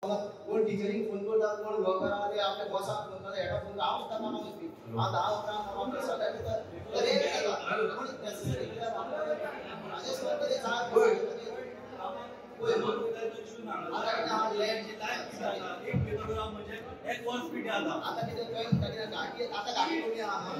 कोण टिचरींक फोन करता, कोण वर्कर आहा ते आपल्या बॉसाक फोन करता, हेका फोन करता. हांव सुद्दां कामाक वचपी, हांव 10 उपरांत कामाक सगळ्यांक रेट जाता. पूण नेसेसरी कित्याक म्हाजें स्वता चार पळय आतां कितें आहा आतां कितें गाडी आतां गाडी कमी आहा.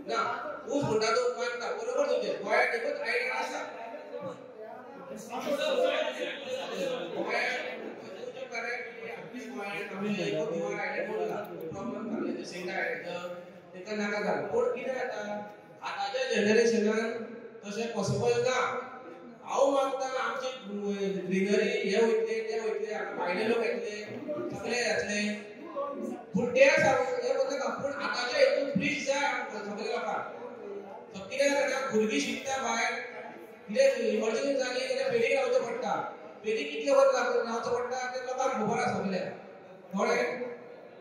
ना तूं म्हणटा तो मानता बरोबर तुजें गोंयांत एकूच आयडिया आसा. तेका नाका जालें. पूण कितें जाता आतांच्या जनरेशनान तशें पॉसिबल ना. हांव मागता आमची ग्रिनरी हे वयतले ते वयतले, हांगा भायले लोक येतले, सगळे जातले, पूण ते हें नाका. पूण आतांच्या हितून ब्रीज जाय आमकां सगळे लोकांक. कितें जाता भुरगीं शिकता भायर, कितें इमर्जन्सी जाली जाल्यार फेरीक रावचें पडटा. फेरी कितले वर रावचें पडटा तें लोकांक खबर आसा सगळ्यांक. थोडे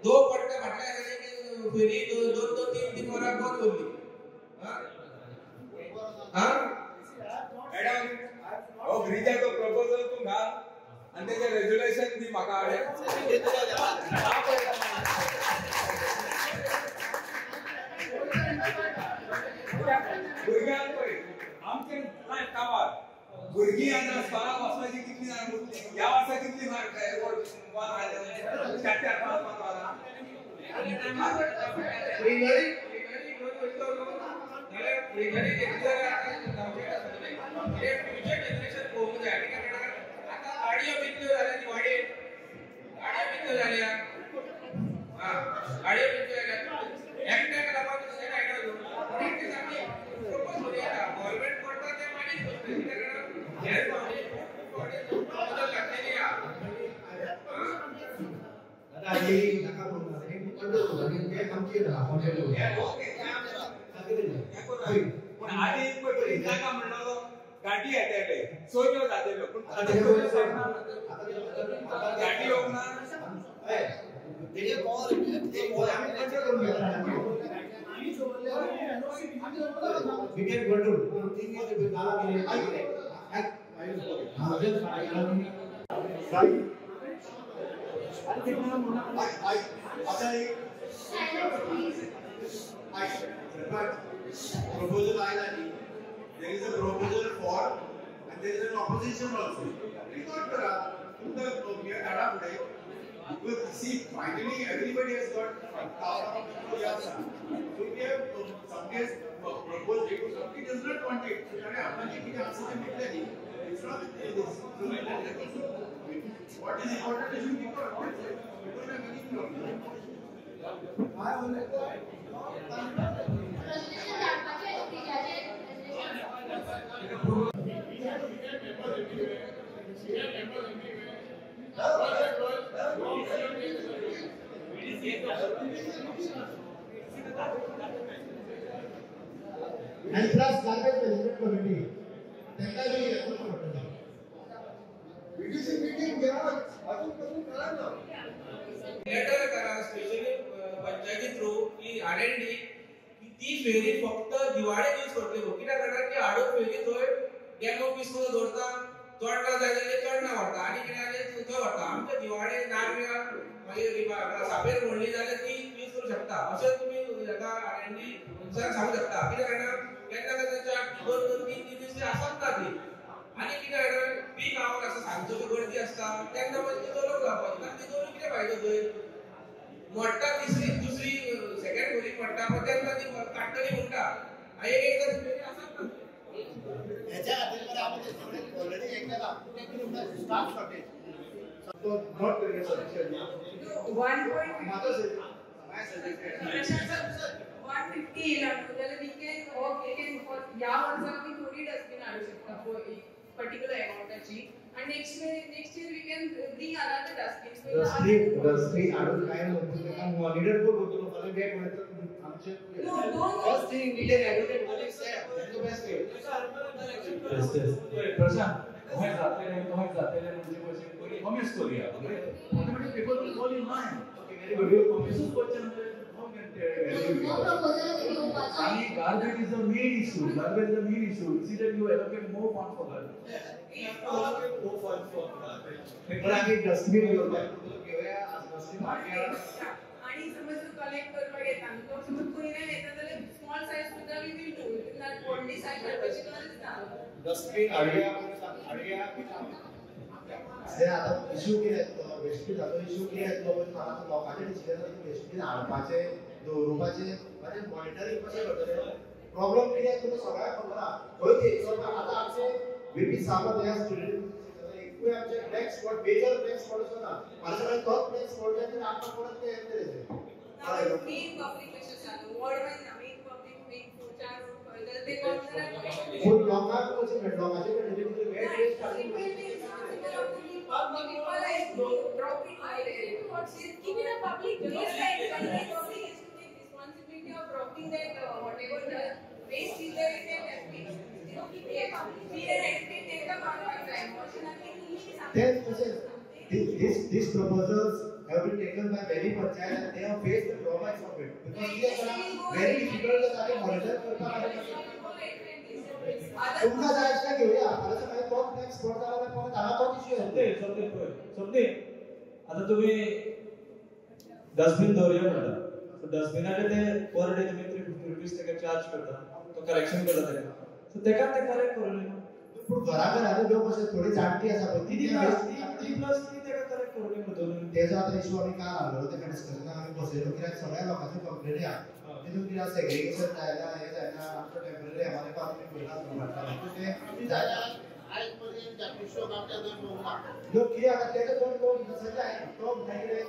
दो पडटा फाटल्या दिसांनी की फेरी 2 2 3 3 वरां बंद उरली. आं मॅडम, हो ब्रिजाचो प्रपोजल तूं घाल आनी तेजें रेजोल्युशन दी म्हाका हाडून. भुरग्यांक पळय आमचें लायफ काबार. भुरगीं आतां स्कॉलाक वचपाची कितली जाणां उरली ह्या वर्सा, कितली मार्क 4 4 5 5 वरां. फ्युचर जनरेशन पळोवंक जाय. कित्याक जाणा आतां गाडयो कितल्यो जाल्या दिवाडे, गाडयो कितल्यो जाल्या, गाडयो कितल्यो जाल्या. एकट्याक लागून तशें आयडिया आमी प्रपोज करूया. गव्हर्मेंट करता तें मागीर गोश्ट. कित्याक जाणा हे फावटी खूब बदल घातलेली आहा. पूण आदी पळय नाका म्हणलो गाडी येताले सोयो जाताल्यो, पूण गाडी येवंक ना. Proposal आयला न्ही, there is a proposal for and there is an opposition also. Record करा तुमकां हे धाडा फुडें. Because see, finally everybody has got power of the आसा. So we have somebody has proposed it, somebody does not want it. So ताणें आपणाचें कितें आसा तें म्हटलें न्ही. It's not this. So let also what is important is you record. That's it. We don't have any problem. And plus garbage management committee तांकां बी हें करचें पडटलें. बीडीसी मीटिंग घेया, अजून करून करा ना. लेटर करा स्पेशली पंचायती थ्रू की आर&डी की ती फेरी फक्त दिवाळे यूज करतली. कित्याक जाणा की हाडून फेरी थंय डेमो पीस करून दवरता, चोडणा जाय जाल्यार चोडणा व्हरता आनी कितें जाल्यार थंय व्हरता. आमच्या दिवाळे नागव्या मागीर सापेर म्हणली जाल्यार ती यूज करूं शकता. अशें तुमी हेका आर&डी सांगूंक शकता. कित्याक जाणा केन्ना केन्ना 4 2 2 3 3 दीस आसत ना ती. आनी कितें जाणा पीक our आसा, सांजचो गर्दी आसता तेन्ना मागीर ती दवरूंक लावपाची. कारण ती दवरून कितें फायदो थंय मोडटा, तिसरी दुसरी सेकंड फेरी पडटा, पण तेन्ना ती काडटली म्हणटा. एक एकदां ती फेरी आसत ना. हेच्या खातीर मरे आमी ऑलरेडी हें केलां. Staff shortage. Not suggestion. 150 येयला न्हू जाल्यार we can ह्या वर्सा आमी थोडी डस्टबीन हाडूं शकता पर्टिक्युलर अमावंटाची, आनी next year we can bring another dustbin. Dustbin हाडून कांय ना, पूण ताका मॉनिटर कोण करतलो? फाल्यां बॅग वयता आमचें. First thing we can advocate police, that's the best way. Yes, yes. Prashant, तशें जातलें म्हणजे कशें बरी कॉमेस करूया. Automatic people will fall in line. कॉमेसूच करचें ना. आणि garbage is the main issue. Garbage is the main issue. See that you allocate more fund for garbage. Allocate more fund for garbage. पण आमी डस्टबीन घेवया, डस्टबीन. आणि समज collect करपाक येता तो समज पयल्यान येता जाल्यार स्मॉल सायज सुद्दां we will do, व्हडली सायज हाडपाची गरज ना. डस्टबीन हाडया हाडया. ते आतां इशू कितें येतलो वेस्टबीनाचो इशू कितें येतलो पळय, आतां लोकांचे डिसिजन वेस्टबीन हाडपाचें दवरुपाचें आनी मॉनिटरींग कशें करतलें. प्रॉब्लम कितें येतलो सगळ्यांक खबर आहा. खंय आतां आमचे बीपी सावंत ह्या स्टुडंट एकूय आमचे black spot, major black spot असो ना. फाल्यां सकाळी तोच ब्लॅक स्पॉट जाय आमकां परत ते येतले. मेन पब्लीक कशें आसा न्हू, वॉर्ड वायज ना, मेन पब्लीक मेन चार रोड पळय जाल्यार ते कॉर्नराक पूण लोकांक कशें मेळटा, लोकांचे कडेन people has to drop it there. Keep it a public waste and public has to take responsibility of dropping that whatever the waste is there in their dustbin. You know, keep it we are active take up our time. Then these proposals have been taken by many panchayat and they have faced the drawbacks of it because they are very difficult to monitor करपाक. तुमकां जाय आसल्यार घेवया, फाल्यां सकाळी तोच black spot जाला जाल्यार परत हांगा तोच इश्यू येतलो. सोमते पळय सोमते आतां तुमी डस्टबीन दवरुया म्हणटा, डस्टबिनाचे ते पर डे तुमी 350 रुपीज तेका चार्ज करता, तो कलेक्शन करता तेका, सो तेका ते कलेक्ट करून. पूण घरा घरांनी लोक अशे थोडी जाणटी आसा पळय ती प्लस ती तेका कलेक्ट करून दोन. तेजो आतां इश्यू आमी काल हाडलेलो, तेका डिस्कशनाक आमी बसयलो कित्याक सगळ्या लोकांच्यो कंप्लेनी आहा. तितून कितें सेग्रिगेशन जायना, हें जायना, आमकां टेम्पररी एमआरएफ आमी पयला तें जायना. लोक कितें आसा तेजो दोन लोक जाय तो म्हणटा कितें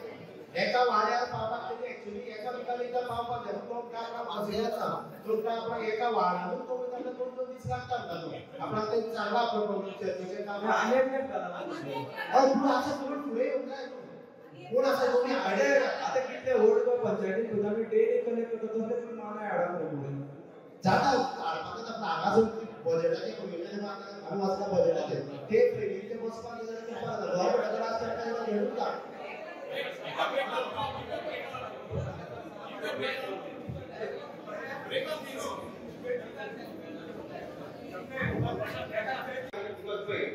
एका वाड्यार पावपाक तेणी एक्चुअली एकामेकाक एकदां पावपाक जाय, पूण तो म्हणटा आपणाक पॉसिबल ना. तो म्हणटा आपणाक एका वाड्यानूच तो वयता जाल्यार 2-2 दीस लागता म्हणटा तो. आपणाक तें सांगला आपलो प्रॉब्लम चर्चेचें काम. हय, पूण आसा कोण फुडें येवंक जाय, कोण आसा कोणी हाडे. आतां कितले व्हड पंचायतीन पळयता आमी डेली कलेक्ट करता, तसले तुमी मानाय हाडा मरे फुडें. जाता हाडपाक जाता, हांगासर बजेटाचें कमिशन आमी वचना बजेटाचेर ते फ्रेमीचें बसपाक जाल्यार करपाक जाता. गव्हर्मेंटाचो लास्ट तांकां घेवूंक ना.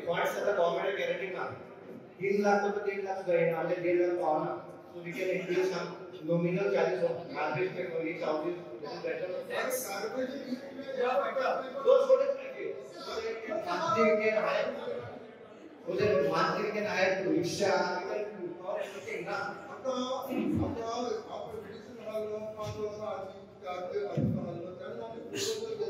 फंड्स आतां गव्हर्मेंट गॅरंटी ना, 3 लाख तो 1.5 लाख सुद्दां येना, आमचे 1.5 लाख पावना. So we can introduce some nominal charges of garbage technology, charges better. So that monthly we can hire, so that monthly we can hire to rickshaw, we can do everything na. आतां हांव petition घालो 5 वर्सां आदीं, 4 ते आदीं घालो, तेन्ना आमी प्रपोजल